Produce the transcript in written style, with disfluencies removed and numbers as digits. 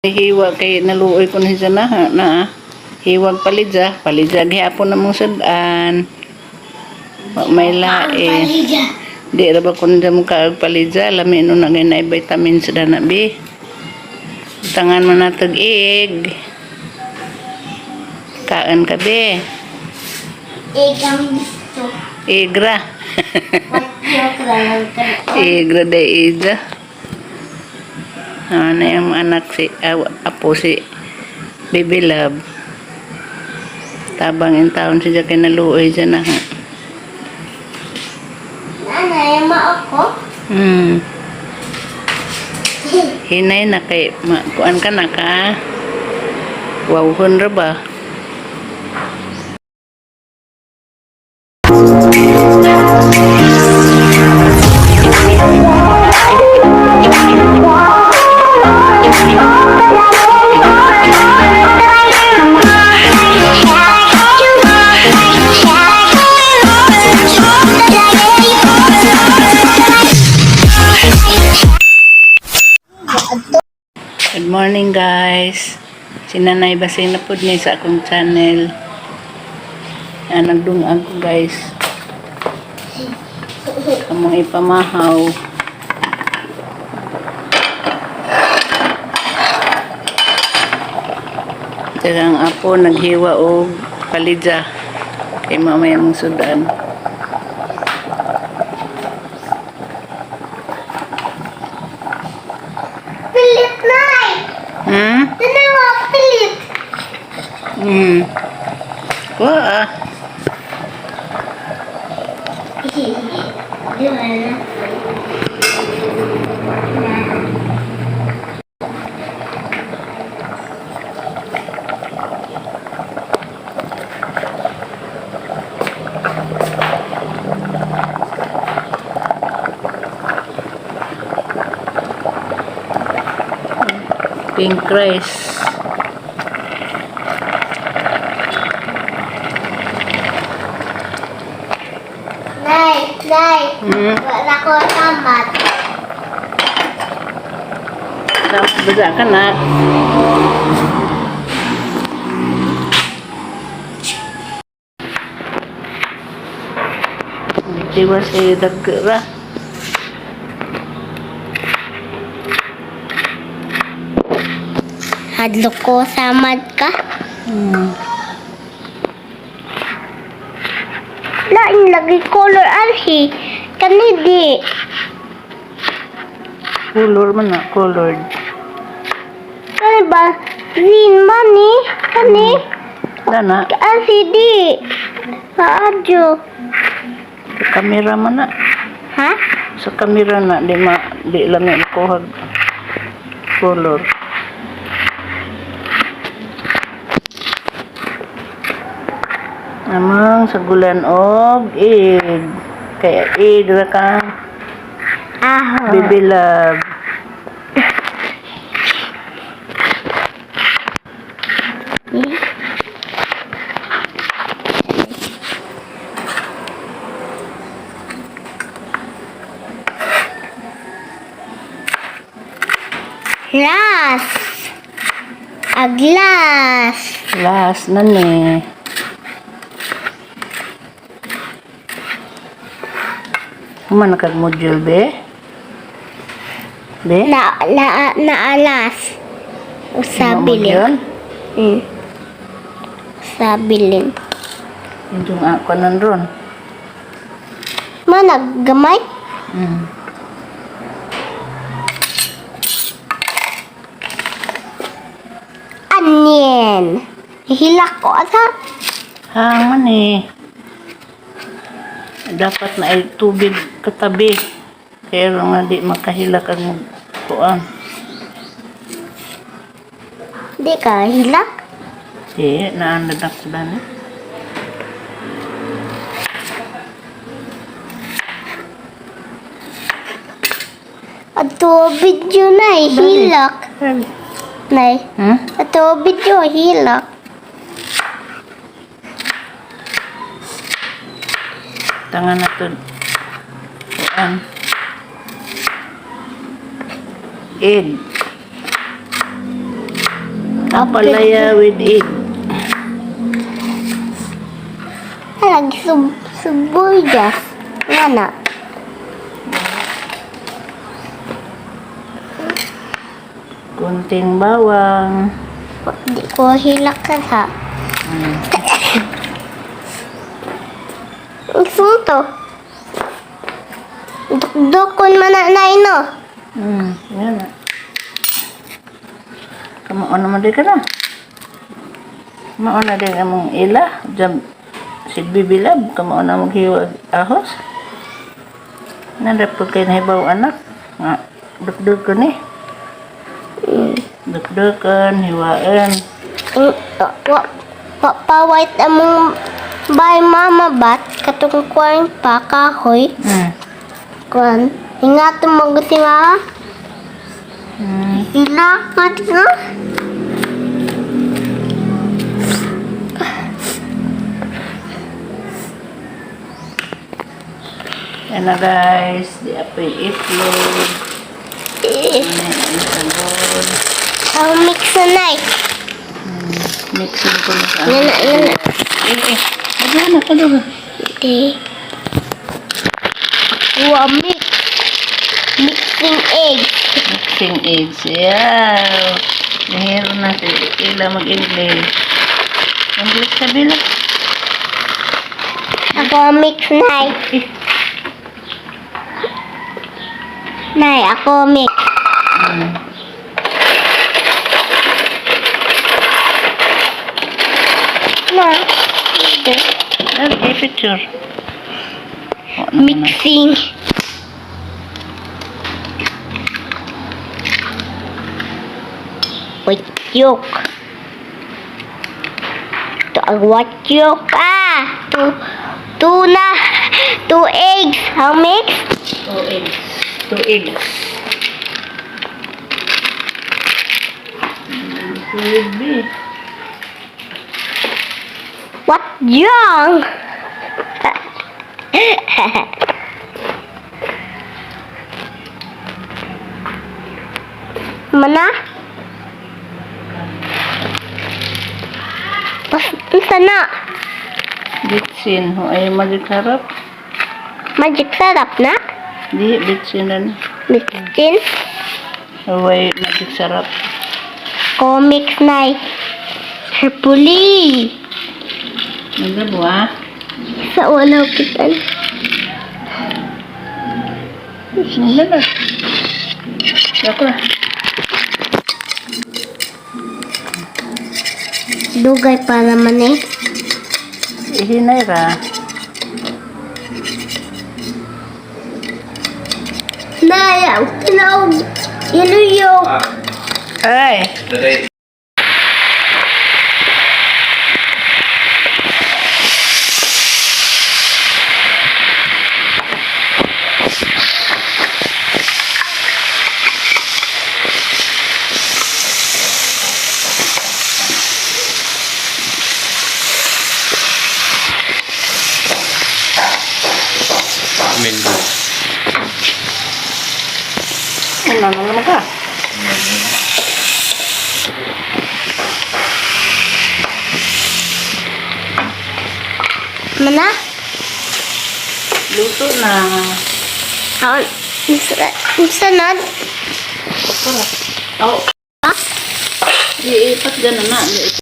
Hiwa kay naluoy ko na siya na, na hiwag palidya, palidya gihapon na mong sudan. Wa may lain. Palidya. Di ra ba kun mo kaag palidya, lami no na ngay naay vitamins da na bi. Tangan mo na tag egg. Kaan ka be. Egg ang gusto. Egg ra. What joke lang ka. Egg ra day ija. Ano yung anak si apo si Baby Love. Tabang in taon siya kay naluoy siya na. Nanay, mao ko? Hinay na kay ma, kuan ka na ka. Wawhon ra ba? Good morning, guys. Si Nanay Basing na pud ni sa akong channel. Ah, nagdungag ko, guys. Kamong ipamahaw. Teka ang apo naghiwa og palidya kay mamaya mong sudan. Pilit, Nay! Nanay, mo, pilit! Wa ah. Di ba na? Pink rice. Nay, Nay, wala ko tamat. Tapos baga ka na. Diwa sa dagkara. Hadlok ko samad ka. Lain lagi color arhi. Kani di. Color man na, colored. Kani ba? Green man ni. Kani. Dana, Arhi di. Maadyo. sa kamera man na. Ha? Sa kamera na, di ma, di lami makuhag color. Amang sagulan og egg. Kaya egg ra ka. Aho. Baby love. Las. Aglas. Last na ni. Human kag module be? Be? Na na naalas. Usabilin. Module? Usabilin. Yung ako nan ron. Manag gamay. Anyen. Hilak ko ata. Hang man eh. Dapat na ay tubig katabi. Kaya nga di makahilak ang kuan. Di ka hilak. Di, naanad ako dan eh. Ato video na hilak. Nay. Ato video hilak. Tangan na to. Kuan. Egg. Ampalaya with egg. Lagi sibuyas. Nga na. Kunting bawang. Di ko hilak ka ha. Gusto mo to? Dukdukon man na na no. Yan na. Kamaon naman din ka na. Maon na din among ila. Diyan, si Bibilab, kamaon na mong hiwag ahos. Nandap ko kay nahibaw anak. Nga, dukdukon eh. Dukdukon, hiwaan. Wa wa pa white among by mama bat katong kuan pa kahoy kuan ingat mo gusto nga hilakat nga. Yan na guys, di apoy itlog. Eh, Ano yung sabon. ang mix na night. Mixin ko na sa Yan na, yan na. Eh, eh. Madala na, kaduga. Okay. Wa mix. Mixing egg. Mixing eggs. Yeah. Nahiro na si Ila mag-English. English ka, Bila. Ako mix night. Eh. Nay, ako mix. Na. Okay, picture. Oh, ano na. Mixing. White yolk. To ang white yolk. Ah! Two, two na. Two eggs. How mix? Two eggs. Two eggs. Could be. What young? Mana? Pas, unsa na? Bitsin. Ho, ay magic sarap. Magic sarap na? Di, bitsin na ni. Bitsin? Huwag magic sarap. Comics na Herpuli. Nagawa. Sa wala kitan. Nagawa. Dako na. Dugay pa naman eh. Ihinay ra. Naya, kinaog. Iluyok. Ay! Mendo. Ano na naman ka? Mana? Luto na. Ako, unsa na? Oh. Ah? Iipat dyan na na.